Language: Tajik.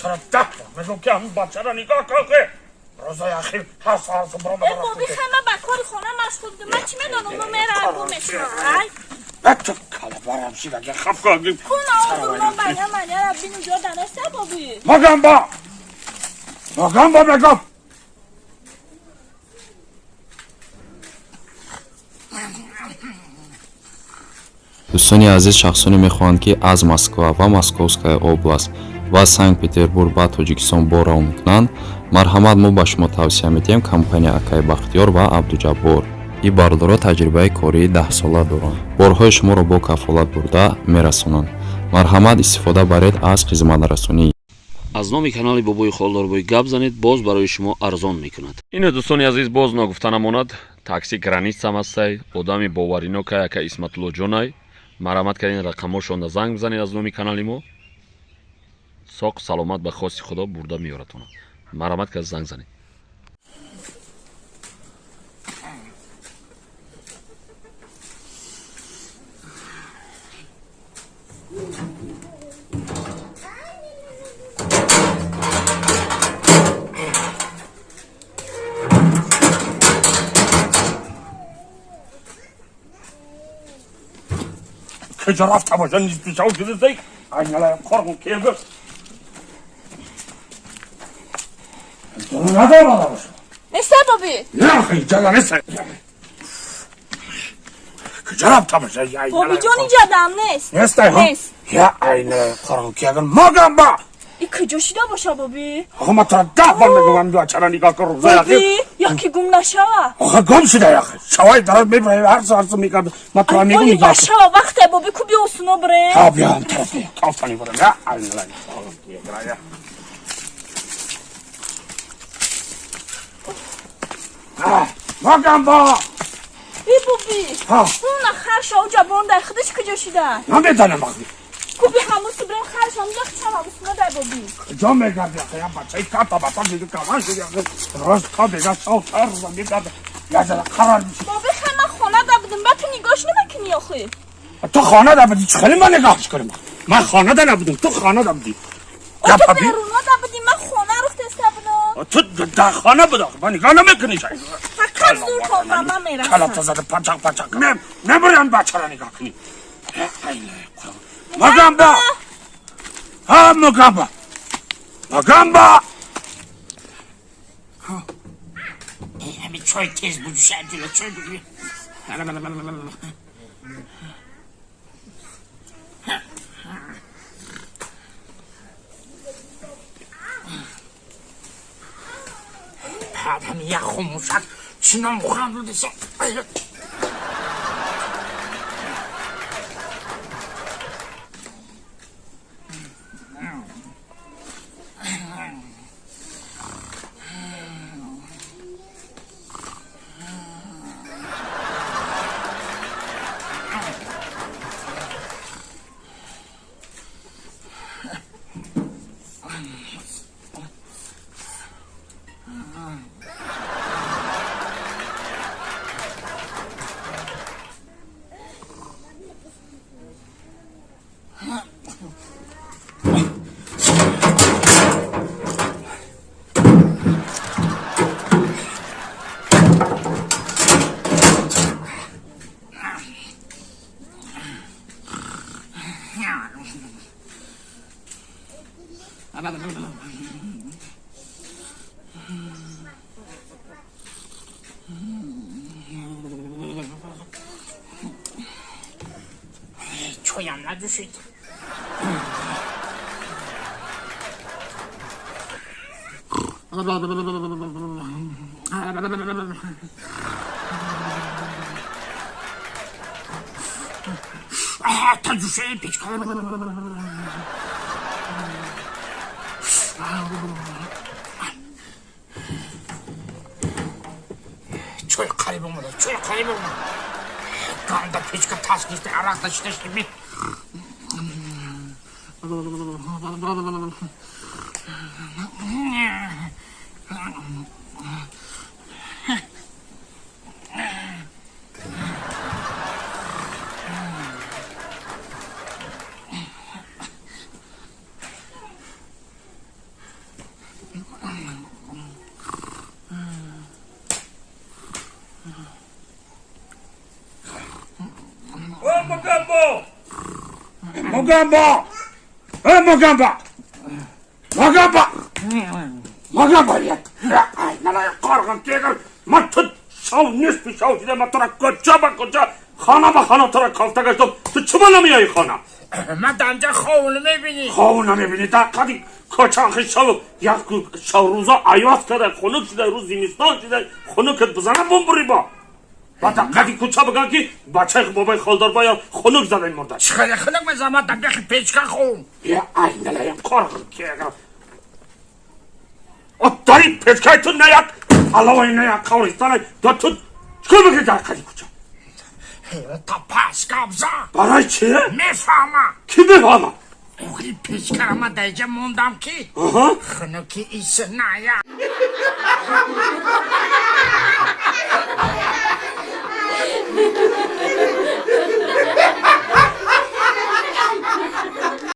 ترى دفع میگم که همون بچه را نگاه کن که روزای اخیر هر ساعت برام ای بابی خیلی من به کار خانه مشغول بودم. من چی میدانم من میرم گم میشم. ای تو کلبارم شید اگه خف کنیم کن آقا من بنیا منیا را بینو جا دانسته بابی. مگم با مگم با بگم. Дӯстони азиз, шахсоне мехоҳанд, ки аз Москва ва Московская область ва Санкт-Петербург ба Тоҷикистон бор равон кунанд, марҳамат, мо ба шумо тавсия медиҳем компания Акаи Бахтиёр ва Абдуҷаббор. Ин бародаро таҷрибаи кории 10сола доранд, борҳои шуморо бо кафолат бурда мерасонанд. Марҳамат, истифода баред аз хизматрасонӣ. Аз номи канали Бобои Холдорбой гап занед, боз барои шумо арзон мекунад. Ино, дӯстони азиз, боз ногуфта намонад, такси Границам ҳастай, одами боваринокай, ака Исматуллоҷонай. Марҳамат кардин, рақамҳошонда занг бизанед, аз номи канали мо соқ саломат ба хости Худо бурда меёратона. Марҳамат кард, занг занед. کجا رفت تماشا نیست پیش او شده سی اینالا قرقون که بس ندارم آدمش. نیست بابی. نه آخه اینجا نیست. کجا رفت تماشا؟ بابی جان اینجا دم نیست. نیست ها؟ نیست. یا اینالا قرقون که مگم با ای کجا شده باشه بابی؟ آخه من تو را 10 بار میگم بچه را نگاه کن روزای اخیر. بابی یکی گم نشوه. آخه گم شده یاخه شوای دارد میبره هر ساعت میگم من تو را میگم ولی نگاه کن. بشه وقت بابی کو بیا سونا بره. تا بیام طرف کافتانی برم یا اینالا مگم با ای بابی ها. اون خرش اوجا بونده خودش کجا شده؟ نمیدانم آخه کو بی همون بریم خرش همونجا خچم همون سونا در بابی. کجا میگم یاخه یا بچه کارتا بتا دیگه کمان شد یاخه روز تا دیگه شو تر رو میگم یا زده قرار میشه. بابی خیلی من خانه ده بودم بعد تو نگاش نمیکنی آخه. تو خانه ده بودی چه خیلی من نگاهش کنیم؟ من خانه ده نبودم، تو خانه ده بودی. یا تو پاپی بیرونا ده بودی، من خانه رو تسته بودم. تو در خانه بود آخه من نگاه نمیکنی. فقط زور تا به من میرسم. کلاتا زده پچق پچق نمیرم بچه را نگاه کنی. مگم با ها مگم با مگم با همین چای تیز بود شد چای بگیری. بعد همین یه خموشک چنان خواهم رو دیسم. چویم نجوشید. تا جوشه پیچ چوی قریب اومده، چوی قریب اومده. گاندا پیچکا تاس گیسته عراق داشته می. Мугамбо, э, Мугамбо, Мугамбо, Мугамбо! Ай, малай қарғын тегір, ма ту шав нисфи шав шида, ма тура кӯча ба кӯча, хона ба хона тура кофта гаштам. Ту чима намеои хона? Ман данҷа хов намебинӣ. Хов намебинӣ? Дар қади кӯча ахи шав як шав рӯза аёз када, хунук шуда, рӯз зимистон шуда, хунукат бизана, бумбури бо ба дар қади кӯча биган, ки бачаи бобои холдорбоя хунук зада мурда. Чӣ хеле хунук мезанам? Ман дар бехи печка ховм. Е, ай, налаям қарғын кегир, дари печкаи ту на як аловай, на як қавристонай. Да ту чикор мекунӣ дар қади кӯча? Та пас гап зан. Барои чи? Мефаҳма. Кӣ мефаҳма? Охи, печкара ман дар иҷа мондам, ки хунуки иса ная.